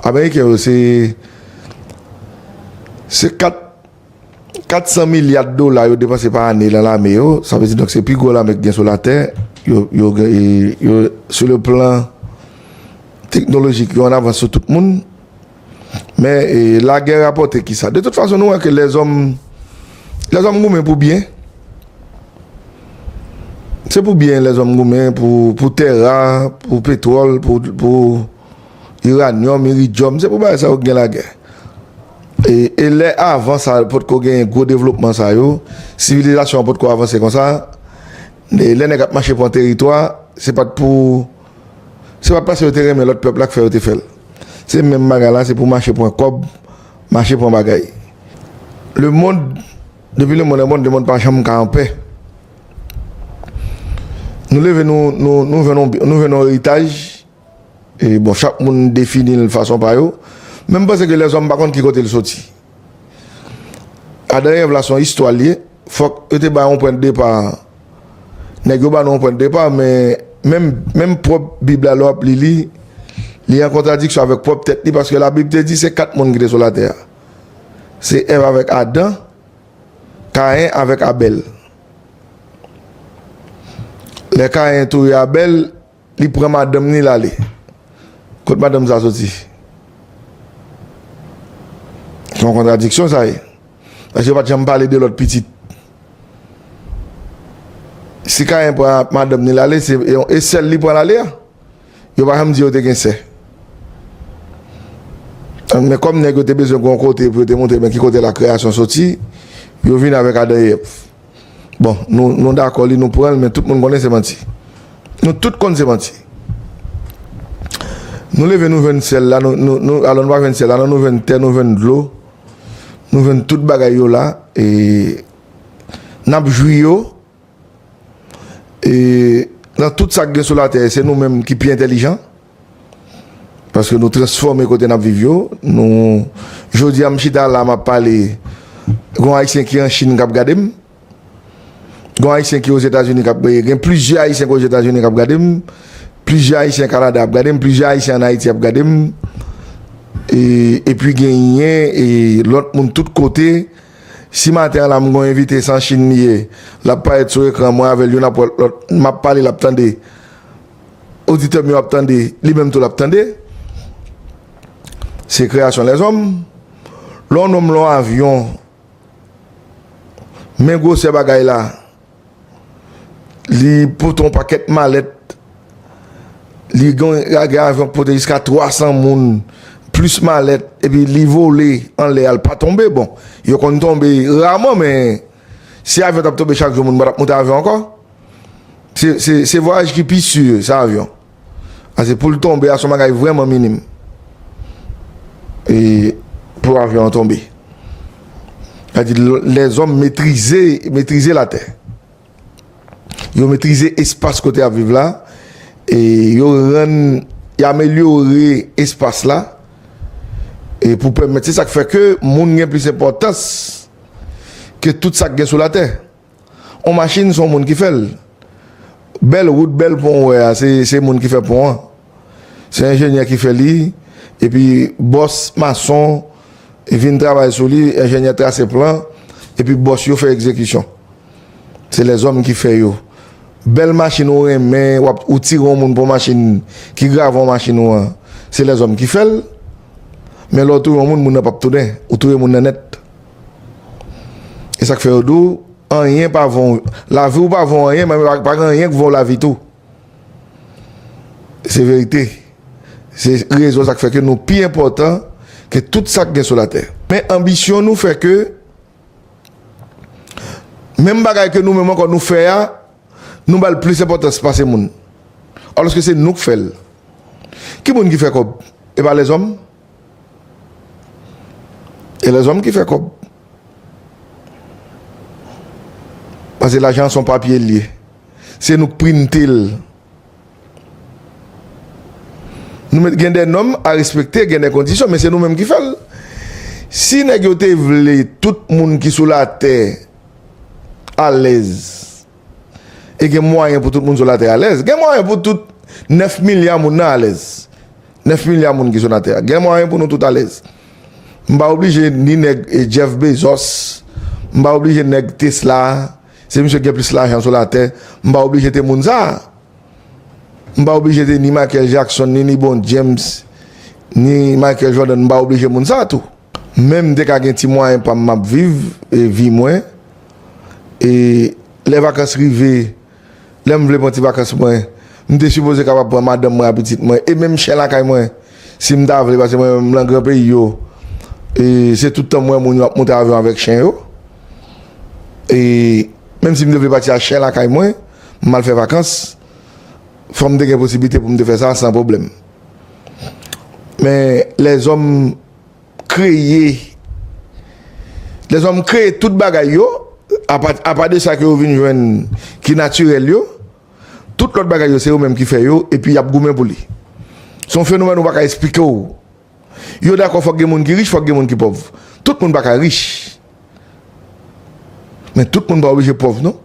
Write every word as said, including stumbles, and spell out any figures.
Ameriken yo, se, se kat, kat san milya dola yo depanse pa ane nan lame yo. Sa vle di, donk, se pi gwo lame ki gen sou latè. Yo, yo, yo, yo, sou le plan teknolojik, yo an avans sou tout moun. Men, e, lagè rapòte kisa? De tout fason, nou wè ke lèzòm, lèzòm goumen pou byen. Se pou byen lèzòm goumen, pou, pou tè ra, pou petwòl, pou, pou iranyòm, iridyòm, se pou bagay sa yo ki gen lagè. E, e lè avan sa, potko gen gwo devlopman sa yo, sivilizasyon an potko avanse konsa, e lè nèg ap mache pran teritwa, se pa t pou, se pa t paske yo te renmen lòt pèp la k fè yo te fè l. Se menm bagay la, se pou mache pran kòb, mache pran bagay. Lemonn, depi lemonn lemonn, lemonn pa janm ka anpè. Nou leve, nou, nou, nou jwenn yon, nou jwenn yon eritaj. E bon, chak moun defini l fason pa yo. Men m panse ke lèzòm pa konn ki kote l soti. Adan Èv la se yon istwa l ye. Fòk yo te bay yon pwen de depa. Nèg yo ba nou yon pwen de depa, men menm, menm pwòp Bib la, lè w ap li li, li an kontradiksyon avèk pwòp tèt li, paske Labib te di se kat moun ki te sou latè a. Se Èv avèk Adan, Kayen avèk Abèl. Lè Kayen touye Abèl, li pran madanm ni, l ale. Kot madanm sa soti? Se yon kontradiksyon sa ye. Paske yo pa t janm pale de lòt pitit. Si Kayen pran madanm ni, l ale, se, e sè l li pran l ale a. Yo pa janm di yo te gen sè. Men kòm nèg yo te bezwen gen yon kote pou yo te montre men ki kote la kreyasyon soti, yo vin avèk Adan e Èv. Bon, nou, nou dakò li, nou pran l, men tout moun konnen se manti. Nou tout konn se manti. Nou leve, nou jwenn sèl la, nou, nou, nou, alò nou pa jwenn sèl la, non, nou jwenn tè, nou jwenn dlo, nou jwenn tout bagay yo la, e n ap jwi yo. E nan tout sa k gen sou latè, se nou menm ki pi entèlijan. Paske nou transfòme kote n ap viv yo. Nou, jodi a, m chita la, m ap pale, gen yon Ayisyen ki an Chin k ap gade m. Gen yon Ayisyen ki Ozetazini k ap, gen plizyè Ayisyen ki Ozetazini k ap gade m. Plizyè Ayisyen Kanada ap gade m. Plizyè Ayisyen ann Ayiti ap gade m. E, epi genyen, e, lòt moun tout kote. Si maten an la, m gen yon envite, se an Chin li ye, l ap parèt sou ekran, mwen avè l, youn ap wè lòt, m ap pale, l ap tande. Oditè m yo ap tande, li menm tou l ap tande. Se kreyasyon lèzòm. Lè yon nonm lan yon avyon, men gwosè bagay la, li pote yon pakèt malèt, li gen, gen avyon k pote jiska twa san moun, plis malèt, epi li vole anlè a, l pa tonbe. Bon, yo konn tonbe raman, men si avyon t ap tonbe chak jou, moun pa t ap monte avyon ankò. Se, se, se vwayaj ki pi si, se avyon. Paske pou l tonbe a, se yon bagay vrèman minim. E pou avyon an tonbe. Sa di, lèzòm metrize, metrize latè. Yo metrize espas kote y ap viv la. E yo rann, y amelyore espas la. E pou pèmèt, se sa k fè ke moun gen plis enpòtans ke tout sa k gen sou latè. On machin, se yon moun ki fè l. Bèl wout, bèl pon w wè a, se, se moun ki fè pon an. Se enjenyè ki fè li, epi bòs mason vin travay sou li, enjenyè trase plan, epi bòs yo fè egzekisyon. Se lèzòm ki fè yo. Bèl machin ou renmen, w ap, ou tire yon moun pou yon machin ki grave yon machin ou an, se lèzòm ki fè l. Men lè w touye yon moun, moun nan p ap tounen. Ou touye moun nan nèt. E sa k fè yo di w, anyen pa vo, lavi w pa vo anyen, men pa, pa gen anyen k vo lavi tou. Se verite. Se rezon sa k fè ke nou pi enpòtan ke tout sa k gen sou latè. Men anbisyon nou fè ke menm bagay ke nou menm ankò nou fè a, nou ba l plis enpòtans pase moun. Alòske se nou k fè l. Ki moun ki fè kòb? E pa lèzòm? E lèzòm ki fè kòb. Paske lajan an se yon papye l ye. Se nou k printe l. Nou met, gen de nòm a respekte, gen de kondisyon, men se nou menm ki fè l. Si nèg yo te vle tout moun ki sou latè alèz, e gen mwayen pou tout moun sou latè alèz, gen mwayen pou tout nèf milya moun nan alèz. Nèf milya moun ki sou latè a. Gen mwayen pou nou tout alèz. M pa oblije ni nèg e Jeff Bezos, m pa oblije nèg Tesla, se misye ki gen plis lajan sou latè, m pa oblije te moun sa a. M pa oblije te ni Michael Jackson, ni LeBron James, ni Michael Jordan, m pa oblije moun sa a tou. Men m te ka gen ti mwayen pa m m ap viv e vi mwen. E lè vakans rive, lè m vle pran ti vakans mwen, m te sipoze kapab pran madanm mwen ak pitit mwen, e menm chen lakay mwen, si m ta vle, paske mwen menm m nan gran peyi yo, e se tout tan m wè moun yo ap monte avyon avèk chen yo. E menm si m te vle pati ak chen lakay mwen, m al fè vakans, fò m te gen posiblite pou m te fè sa san pwoblèm. Men lèzòm kreye, lèzòm kreye tout bagay yo, apa, apa de sa ke yo vin jwenn ki natirèl yo, tout lòt bagay yo se yo menm ki fè yo, epi y ap goumen pou li. Se yon fenomèn ou pa ka esplike w. Yo dakò fòk gen moun ki rich, fòk gen moun ki pòv. Tout moun pa ka rich. Men tout moun pa oblije pòv, non.